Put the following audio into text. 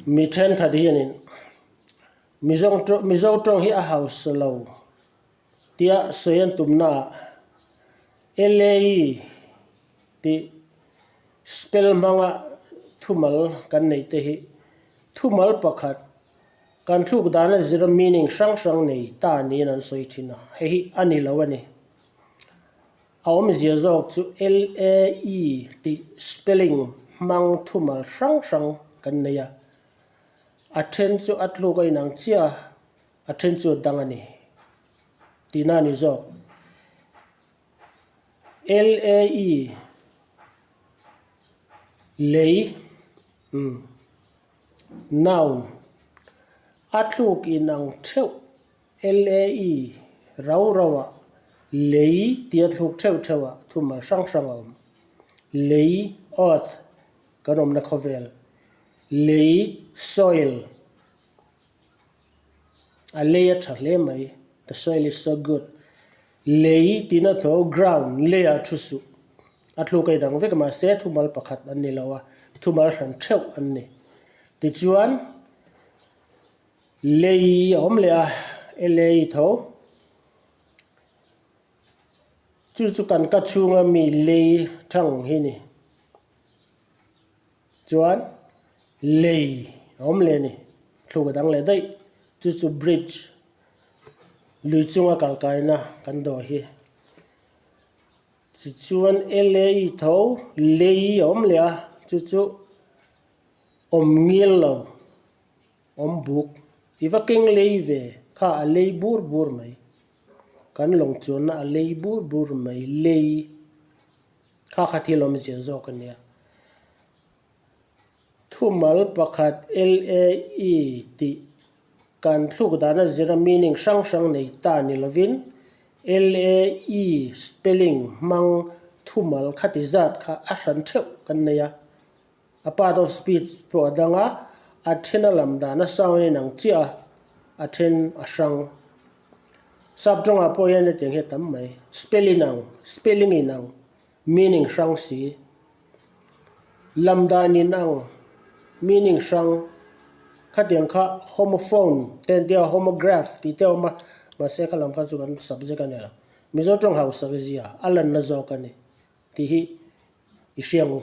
Mi thenkhat hianin Mizo tawng hi a hausa lo tia sawi an tumnaah LAE tih spell hmanga thumal kan neih te hi thumal pakhat kan thluk dana zira meaning hrang hrang nei ta niin an sawi thin a, hei hi a ni lo a ni. A awmzia zawk chu LAE tih spelling hmang thumal hrang hrang kan nei a, a then chu a tluk a inang chiah a, a then chu a dang a ni tihna a ni zawk. LAE lei, umm, noun, a tluk inang theuh LAE rau rau ah lei tia thluk theuh theuh ah thumal hrang hrang a awm. Lei, earth, kan awmna khawvel. Lei, soil, a lei a tha hle mai, the soil is so good. Lei tihna tho ground, lei ah thu suh. A thluk a inang vek mahse thumal pakhat an ni lo a, thumal hran theuh an ni. Tichuan. Lei a awm leh a, lei tho. Chu chu kan ka chhunga mi lei thang hi ni. Chuan lei a awm leh a ni, thluk a dang leh daih. Chu chu bridge lui chunga kal kaina kan dawh hi. Tichuan lei tho lei a awm leh a, chu chu awm ngil lo. Awm buk, i va keng lei ve, kha a lei bur bur mai. Kan lawng chuanna a lei bur bur mai, lei kha kha thil awmzia zawk a nia. Thumal pakhat LAE tih kan thluk dana zira meaning hrang hrang nei ta ni lovin LAE spelling hmang thumal khati zat kha a hran theuh kan nei a. A part of speech pawh a dang a, a then a lam dan a sound a inang chiah a, a then a hrang. Sap tawngah pawh hian hetiang hi a tam mai. Spell inang, spelling inang, meaning hrang si. Lam dan inang, meaning hrang. Khatiang kha homophone te an tia, homograph tih te a awm a, mahse kha lam kha chu kan subject a ni lo. Mizo tawng hausak zia a lanna zawk a ni tih hi i hriang u.